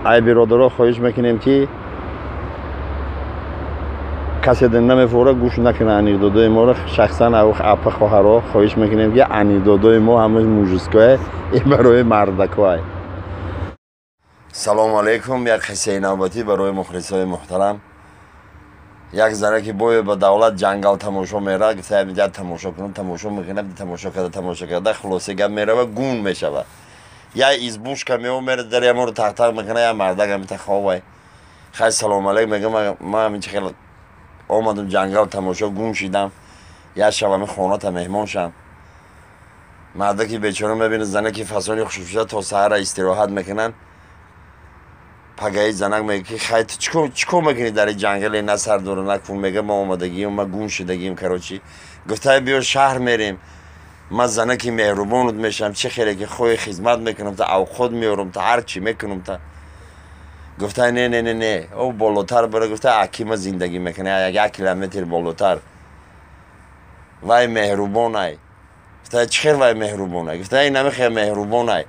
Ай биродаро хоҳиш мекунем ки касе намефора гӯш накунад анекдотои моро. Шахсан апа хоҳаро хоҳиш мекунем ки анекдотои мо ҳамаш мужиское и барои мардакое. Салому алейкум. Як қиссаи навбатӣ барои мухлисои муҳтарам. Як занаки бое ба давлат ҷангал тамошо меравад, гуфта тамошо кунам, тамошо мекунад, тамошо карда, тамошо карда, хулоса гап мерава, гун мешавад. Я избушка меомерад, дар яморо тақтақ мекунад, я мардак ҳамита ховай. Хай, салому алейкум, мегӯям, ман ҳамин чи хел омадам ҷангал тамошо, гум шидам, як шаб ҳамин хоната меҳмон шам. Мардаки бечора мебинад занаки фасони хушбшуда то саҳара истироҳат мекунанд. Пагаи занак мега ки хай, ту чӣ кор мекунӣ дар ин ҷангале, на сар дора, на кун? Мега, ма омадагием, ма гум шидагием. Короче, гуфтай, биё шаҳр мерем, ман занаки меҳрубонат мешавам, чӣ хеле ки хоҳӣ хизмат мекунам, та авқот меорам, та ҳар чӣ мекунам. Та гуфтай, не, не, не, не, о болотар бара, гуфта, акима зиндагӣ мекунад, як километр болотар, вай меҳрубонай. Гуфта, чӣ хел вай меҳрубонай? Гуфта, ин ҳами хел меҳрубонай,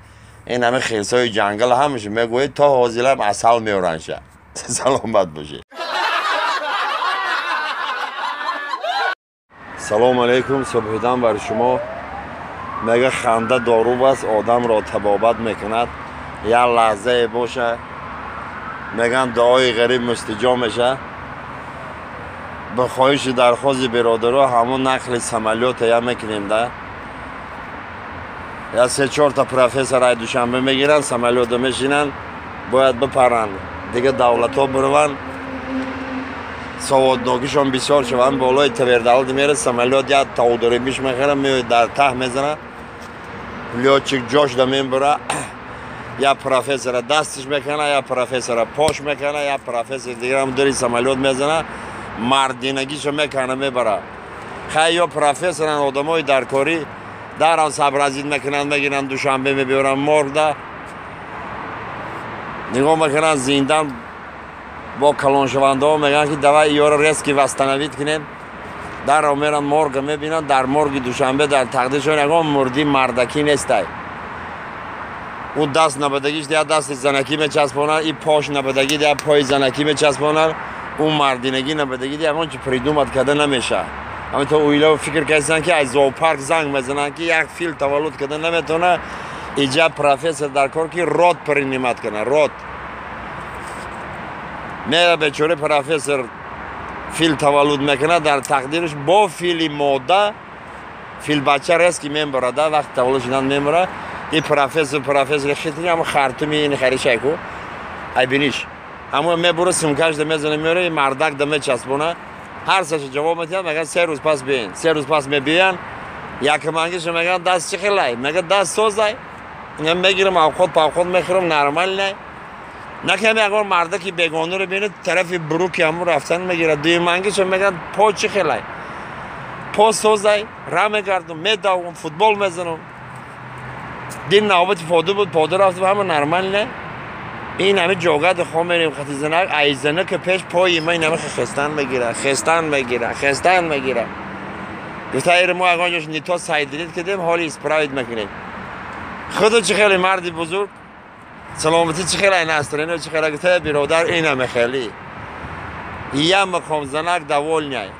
ин ҳами хирсои ҷангал ҳамаша мегӯяд, то ҳозирам асал меоранша. Саломат бошед. Салому алейкум, субҳидам бар шумо. Мега, ханда доруб аст, одамро табобат мекунад. Як лаҳзае боша, меган, дуои ғариб мустиҷо меша. Ба хоҳиши дархости биродаро ҳамон нақли самолёта я мекунем да. Я се чорта профессор ай Душанбе мегиранд, самолёта мешинанд, бояд бипаранд, дига давлатҳо бираванд, саводнокишон бисёр шаванд. Болои твердолёт мерад самолёт, як тавдорибиш мехӯрад, меояд, дар таҳ мезанад, лётчик ҷош да мебура, як профессора дастиш мекунад, як профессора пош мекунад, як профессор дигарам дури самолёт мезанад, мардинагишо мекана, мебара. Хай, ё профессоран, одамои даркорӣ дарам сообразить мекунанд, мегиранд, Душанбе мебиёранд, моргда нигоҳ мекунанд, зиндан бо калоншавандаҳо мегӯянд ки давай ёро резко восстановить кунем. Дарро меранд, морга мебинанд, дар морги Душанбе дар тақдиршон ягон мурдӣ мардакӣ нестай. Ӯ даст набадагиш я дасти занакӣ мечаспонад, и пош набадагӣ я пои занакӣ мечаспонад, ӯ мардинагӣ набадагӣ, ягон чи придумать карда намешавад. Ҳамин то оилао фикр карданд ки аз зоопарк занг мезананд ки як фил таваллуд карда наметавонад, иҷа профессор дар кор ки род принимать кунад. Род мера, бечора профессор фил таваллуд мекунад, дар тақдираш бо фили мода филбача резко мебарад, вақти таваллуд шудан мемурад. И профессор, профессори хитри, ҳамо хартуми ин харишайку айбиниш ҳамо мебура, сумкашда мезана, меора, и мардак да мечаспона, ҳар сеша ҷавоб медиҳад, мегӯяд, 3 рӯз пас биёен. 3 рӯз пас мебиёянд, якмангиша мегӯянд, даст чӣ хелай? Мега, даст созай, мегирам, авқот павқот мехӯрам, нормальный. Наками ягон мардаки бегонаро бинед, тарафи бруки ҳамун рафтан мегирад. Дуюмангиша мегӯянд, по чӣ хелай? По созай, ра мегардум, медавам, футбол мезанам, дин навбати поду буд, поду рафтам, ҳама нормальный. Ин ҳами ҷогади хо мерем хати занак, ай занака пеш пои ма ин ҳами хестан мегира, хестан мегира, хестан мегира. Гуфта, эри мо ягон ҷош не то соединить кардем, ҳоли исправить мекунем. Худо чӣ хеле марди бузург, саломатӣ чӣ хеле, настроение чӣ хеле? Гуфта, биродар, ин ҳами хеле я мақом, занак довольный,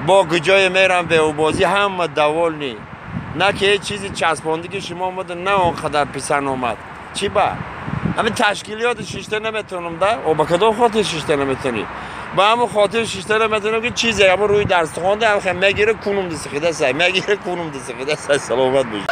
бо куҷое мерам беубозӣ, ҳама довольный, на ки ҳеҷ чизи часпондӣ ки шумо омада, на он қадар писанд омад. Чӣ ба ҳамин ташкилиёти шишта наметавонам да? О, ба кадом хотир шишта наметавонӣ? Ба ҳамон хотир шишта наметавонам ки чизе ҳамон рӯи дарсхонда ҳам мегира, кунум дисихидасай, мегира, кунум дисихидасай. Саломат бошед.